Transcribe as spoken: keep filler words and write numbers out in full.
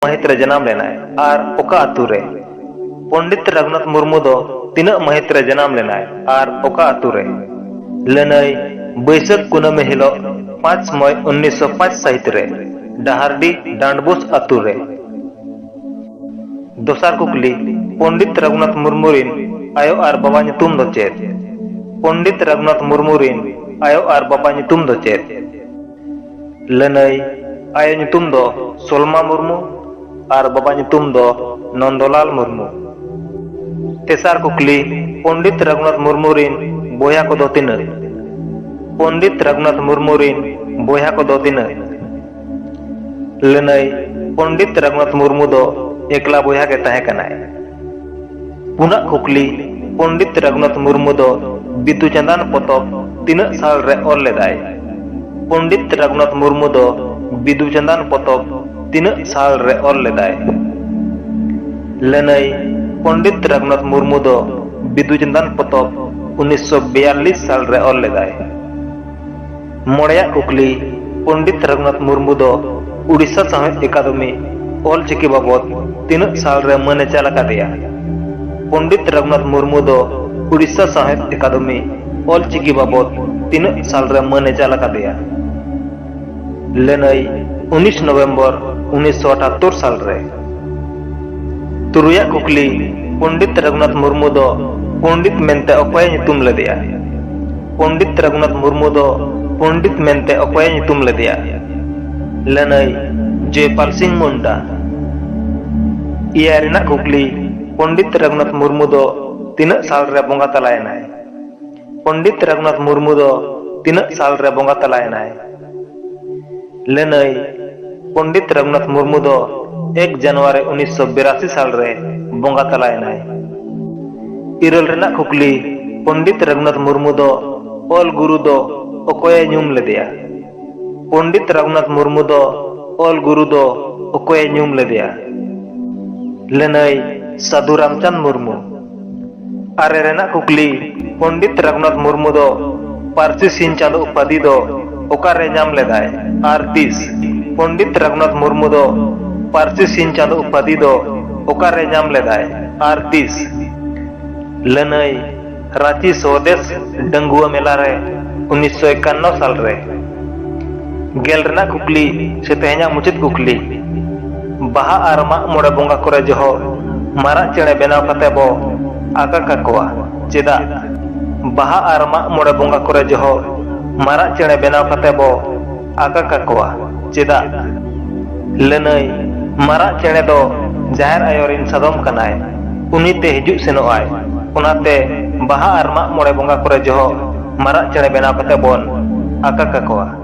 ᱢᱟᱹᱦᱤᱛ ᱨᱮ ᱡᱟᱱᱟᱢ ᱞᱮᱱᱟᱭ ᱟᱨ ᱚᱠᱟ ᱟᱹᱛᱩ ᱨᱮ? ᱯᱚᱱᱰᱤᱛ ᱨᱟᱹᱜᱷᱩᱱᱟᱛᱷ ᱢᱩᱨᱢᱩ ᱫᱚ ᱛᱤᱱᱟᱹᱜ ᱢᱟᱹᱦᱤᱛ ᱨᱮ ᱡᱟᱱᱟᱢ ᱞᱮᱱᱟᱭ ᱟᱨ ᱚᱠᱟ ᱟᱹᱛᱩ ᱨᱮ? ᱞᱟᱹᱱᱟᱹᱭ, ᱵᱟᱹᱭᱥᱟᱹᱠᱷ ᱠᱩᱱᱟᱹᱢᱤ ᱦᱤᱞᱳᱜ ᱯᱟᱸᱪ ᱢᱚᱭ ᱩᱱᱤᱥᱥᱚ ᱯᱟᱸᱪ ᱥᱟᱹᱦᱤᱛ ᱨᱮ ᱰᱟᱦᱟᱨᱰᱤ ᱰᱟᱸᱰᱵᱳᱥ ᱟᱹᱛᱩ ᱨᱮ᱾ ᱫᱚᱥᱟᱨ ᱠᱩᱠᱞᱤ, ᱯᱚᱱᱰᱤᱛ ᱨᱟᱹᱜᱷᱩᱱᱟᱛᱷ ᱢᱩᱨᱢᱩ ᱨᱤᱱ ᱟᱭᱳ ᱟᱨ ᱵᱟᱵᱟ ᱧᱩᱛᱩᱢ ᱫᱚ ᱪᱮᱫ? ᱯᱚᱱᱰᱤᱛ ᱨᱟᱹᱜᱷᱩᱱᱟᱛᱷ ᱢᱩᱨᱢᱩ ᱨᱤᱱ ᱟᱭᱳ ᱟᱨ ᱵᱟᱵᱟ ᱧᱩᱛᱩᱢ ᱫᱚ ᱪᱮᱫ? ᱞᱟᱹᱱᱟᱹᱭ, ᱟᱭᱳ ᱧᱩᱛᱩᱢ ᱫᱚ ᱥᱚᱞᱢᱟ ᱢᱩᱨᱢᱩ ᱟᱨ ᱵᱟᱵᱟ ᱧᱩᱛᱩᱢ ᱫᱚ ᱱᱚᱱᱫᱚᱞᱟᱞ ᱢᱩᱨᱢᱩ᱾ ᱛᱮᱥᱟᱨ ᱠᱩᱠᱞᱤ, ᱯᱚᱱᱰᱤᱛ ᱨᱟᱹᱜᱷᱩᱱᱟᱛᱷ ᱢᱩᱨᱢᱩ ᱨᱤᱱ ᱵᱚᱭᱦᱟ ᱠᱚᱫᱚ ᱛᱤᱱᱟᱹᱜ? ᱯᱚᱱᱰᱤᱛ ᱨᱟᱹᱜᱷᱩᱱᱟᱛᱷ ᱢᱩᱨᱢᱩ ᱨᱤᱱ ᱵᱚᱭᱦᱟ ᱠᱚᱫᱚ ᱛᱤᱱᱟᱹᱜ? ᱞᱟᱹᱱᱟᱹᱭ, ᱯᱚᱱᱰᱤᱛ ᱨᱟᱹᱜᱷᱩᱱᱟᱛᱷ ᱢᱩᱨᱢᱩ ᱫᱚ ᱮᱠᱞᱟ ᱵᱚᱭᱦᱟ ᱜᱮ ᱛᱟᱦᱮᱸ ᱠᱟᱱᱟᱭ᱾ ᱯᱩᱱᱟᱜ ᱠᱩᱠᱞᱤ, ᱯᱚᱱᱰᱤᱛ ᱨᱟᱹᱜᱷᱩᱱᱟᱛᱷ ᱢᱩᱨᱢᱩ ᱫᱚ ᱵᱤᱫᱩ ᱪᱟᱸᱫᱟᱱ ᱯᱚᱛᱚᱵ ᱛᱤᱱᱟᱹᱜ ᱥᱟᱞ ᱨᱮ ᱚᱞ ᱞᱮᱫᱟᱭ? ᱯᱚᱱᱰᱤᱛ ᱨᱟᱹᱜᱷᱩᱱᱟᱛᱷ ᱢᱩᱨᱢᱩ ᱫᱚ ᱵᱤᱫᱩ ᱪᱟᱸᱫᱟᱱ ᱯᱚᱛᱚᱵ ᱛᱤᱱᱟᱹᱜ ᱥᱟᱞ ᱨᱮ ᱚᱞ ᱞᱮᱫᱟᱭ? ᱞᱟᱹᱱᱟᱹᱭ, ᱯᱚᱱᱰᱤᱛ ᱨᱟᱹᱜᱷᱩᱱᱟᱛᱷ ᱢᱩᱨᱢᱩ ᱫᱚ ᱵᱤᱫᱩ ᱪᱟᱸᱫᱟᱱ ᱯᱚᱛᱚᱵ ᱩᱱᱤᱥᱥᱚ ᱵᱤᱭᱟᱞᱞᱤᱥ ᱥᱟᱞ ᱨᱮ ᱚᱞ ᱞᱮᱫᱟᱭ᱾ ᱢᱚᱬᱮᱭᱟᱜ ᱠᱩᱠᱞᱤ, ᱯᱚᱱᱰᱤᱛ ᱨᱟᱹᱜᱷᱩᱱᱟᱛᱷ ᱢᱩᱨᱢᱩ ᱫᱚ ᱩᱰᱤᱥᱟ ᱥᱟᱶᱦᱮᱫ ᱮᱠᱟᱰᱮᱢᱤ ᱚᱞᱪᱤᱠᱤ ᱵᱟᱵᱚᱫ ᱛᱤᱱᱟᱹᱜ ᱥᱟᱞ ᱨᱮ ᱢᱟᱹᱱ ᱮ ᱪᱟᱞ ᱟᱠᱟᱫᱮᱭᱟ? ᱯᱚᱱᱰᱤᱛ ᱨᱟᱹᱜᱷᱩᱱᱟᱛᱷ ᱢᱩᱨᱢᱩ ᱫᱚ ᱩᱰᱤᱥᱟ ᱥᱟᱶᱦᱮᱫ ᱮᱠᱟᱰᱮᱢᱤ ᱚᱞᱪᱤᱠᱤ ᱵᱟᱵᱚᱫ ᱛᱤᱱᱟᱹᱜ ᱥᱟᱞ ᱨᱮ ᱢᱟᱹᱱ ᱮ ᱪᱟᱞ ᱟᱠᱟᱫᱮᱭᱟ? ᱞᱟᱹᱱᱟᱹᱭ, ᱩᱱᱤᱥ ᱱᱚᱵᱷᱮᱢᱵᱚᱨ ᱩᱱᱤᱥᱥᱚ ᱟᱴᱷᱟᱛᱛᱳᱨ ᱥᱟᱞ ᱨᱮ᱾ ᱛᱩᱨᱩᱭᱟᱜ ᱠᱩᱠᱞᱤ, ᱯᱚᱱᱰᱤᱛ ᱨᱟᱹᱜᱷᱩᱱᱟᱛᱷ ᱢᱩᱨᱢᱩ ᱫᱚ ᱯᱚᱱᱰᱤᱛ ᱢᱮᱱᱛᱮ ᱚᱠᱚᱭᱮ ᱧᱩᱛᱩᱢ ᱞᱮᱫᱮᱭᱟ? ᱯᱚᱱᱰᱤᱛ ᱨᱟᱹᱜᱷᱩᱱᱟᱛᱷ ᱢᱩᱨᱢᱩ ᱫᱚ ᱯᱚᱱᱰᱤᱛ ᱢᱮᱱᱛᱮ ᱚᱠᱚᱭᱮ ᱧᱩᱛᱩᱢ ᱞᱮᱫᱮᱭᱟ? ᱞᱟᱹᱱᱟᱹᱭ, ᱡᱚᱭᱯᱟᱞ ᱥᱤᱝ ᱢᱩᱱᱰᱟ᱾ ᱮᱭᱟᱭ ᱨᱮᱱᱟᱜ ᱠᱩᱠᱞᱤ, ᱯᱚᱱᱰᱤᱛ ᱨᱟᱹᱜᱷᱩᱱᱟᱛᱷ ᱢᱩᱨᱢᱩ ᱫᱚ ᱛᱤᱱᱟᱹᱜ ᱥᱟᱞ ᱨᱮ ᱵᱚᱸᱜᱟ ᱛᱟᱞᱟᱭᱮᱱᱟᱭ? ᱯᱚᱱᱰᱤᱛ ᱨᱟᱹᱜᱷᱩᱱᱟᱛᱷ ᱢᱩᱨᱢᱩ ᱫᱚ ᱛᱤᱱᱟᱹᱜ ᱥᱟᱞ ᱨᱮ ᱵᱚᱸᱜᱟ ᱛᱟᱞᱟᱭᱮᱱᱟᱭ? ᱞᱟᱹᱱᱟᱹᱭ, ᱯᱚᱱᱰᱤᱛ ᱨᱟᱹᱜᱷᱩᱱᱟᱛᱷ ᱢᱩᱨᱢᱩ ᱫᱚ ᱮᱠ ᱡᱟᱱᱩᱣᱟᱨᱤ ᱩᱱᱤᱥᱥᱚ ᱵᱤᱨᱟᱥᱤ ᱥᱟᱞ ᱨᱮ ᱵᱚᱸᱜᱟ ᱛᱟᱞᱟᱭᱮᱱᱟᱭ᱾ ᱤᱨᱟᱹᱞ ᱨᱮᱱᱟᱜ ᱠᱩᱠᱞᱤ, ᱯᱚᱱᱰᱤᱛ ᱨᱟᱹᱜᱷᱩᱱᱟᱛᱷ ᱢᱩᱨᱢᱩ ᱫᱚ ᱚᱞ ᱜᱩᱨᱩ ᱫᱚ ᱚᱠᱚᱭᱮ ᱧᱩᱢ ᱞᱮᱫᱮᱭᱟ? ᱯᱚᱱᱰᱤᱛ ᱨᱟᱹᱜᱷᱩᱱᱟᱛᱷ ᱢᱩᱨᱢᱩ ᱫᱚ ᱚᱞ ᱜᱩᱨᱩ ᱫᱚ ᱚᱠᱚᱭᱮ ᱧᱩᱢ ᱞᱮᱫᱮᱭᱟ? ᱞᱟᱹᱱᱟᱹᱭ, ᱥᱟᱹᱫᱷᱩ ᱨᱟᱢᱪᱟᱸᱫᱽ ᱢᱩᱨᱢᱩ᱾ ᱟᱨᱮ ᱨᱮᱱᱟᱜ ᱠᱩᱠᱞᱤ, ᱯᱚᱱᱰᱤᱛ ᱨᱟᱹᱜᱷᱩᱱᱟᱛᱷ ᱢᱩᱨᱢᱩ ᱫᱚ ᱯᱟᱹᱨᱥᱤ ᱥᱤᱧ ᱪᱟᱸᱫᱚ ᱩᱯᱟᱫᱷᱤ ᱫᱚ ᱚᱠᱟᱨᱮ ᱧᱟᱢ ᱞᱮᱫᱟᱭ ᱟᱨ ᱛᱤᱥ? ᱯᱚᱱᱰᱤᱛ ᱨᱟᱹᱜᱷᱩᱱᱟᱛᱷ ᱢᱩᱨᱢᱩ ᱫᱚ ᱯᱟᱹᱨᱥᱤ ᱥᱤᱧ ᱪᱟᱸᱫᱚ ᱩᱯᱟᱫᱷᱤ ᱫᱚ ᱚᱠᱟᱨᱮ ᱧᱟᱢ ᱞᱮᱫᱟᱭ ᱟᱨ ᱛᱤᱥ? ᱞᱟᱹᱱᱟᱹᱭ, ᱨᱟᱸᱪᱤ ᱥᱚᱫᱮᱥ ᱰᱟᱺᱜᱩᱣᱟᱹ ᱢᱮᱞᱟ ᱨᱮ ᱩᱱᱤᱥᱥᱚ ᱮᱠᱟᱱᱱᱚ ᱥᱟᱞ ᱨᱮ᱾ ᱜᱮᱞ ᱨᱮᱱᱟᱜ ᱠᱩᱠᱞᱤ ᱥᱮ ᱛᱮᱦᱮᱧᱟᱜ ᱢᱩᱪᱟᱹᱫ ᱠᱩᱠᱞᱤ, ᱵᱟᱦᱟ ᱟᱨ ᱢᱟᱜ ᱢᱚᱬᱮ ᱵᱚᱸᱜᱟ ᱠᱚᱨᱮ ᱡᱚᱦᱚᱜ ᱢᱟᱨᱟᱜ ᱪᱮᱬᱮ ᱵᱮᱱᱟᱣ ᱠᱟᱛᱮ ᱵᱚ ᱟᱠᱟ ᱠᱟᱠᱚᱣᱟ, ᱪᱮᱫᱟᱜ? ᱵᱟᱦᱟ ᱟᱨ ᱢᱟᱜ ᱢᱚᱬᱮ ᱵᱚᱸᱜᱟ ᱠᱚᱨᱮ ᱡᱚᱦᱚᱜ ᱢᱟᱨᱟᱜ ᱪᱮᱬᱮ ᱵᱮᱱᱟᱣ ᱠᱟᱛᱮ ᱵᱚ ᱟᱠᱟ ᱠᱟᱠᱚᱣᱟ, ᱪᱮᱫᱟᱜ? ᱞᱟᱹᱱᱟᱹᱭ, ᱢᱟᱨᱟᱜ ᱪᱮᱬᱮ ᱫᱚ ᱡᱟᱦᱮᱨ ᱟᱭᱳ ᱨᱤᱱ ᱥᱟᱫᱚᱢ ᱠᱟᱱᱟᱭ, ᱩᱱᱤ ᱛᱮ ᱦᱤᱡᱩᱜ ᱥᱮᱱᱚᱜ ᱟᱭ, ᱚᱱᱟᱛᱮ ᱵᱟᱦᱟ ᱟᱨ ᱢᱟᱜ ᱢᱚᱬᱮ ᱵᱚᱸᱜᱟ ᱠᱚᱨᱮ ᱡᱚᱦᱚᱜ ᱢᱟᱨᱟᱜ ᱪᱮᱬᱮ ᱵᱮᱱᱟᱣ ᱠᱟᱛᱮ ᱵᱚᱱ ᱟᱠᱟ ᱠᱟᱠᱚᱣᱟ᱾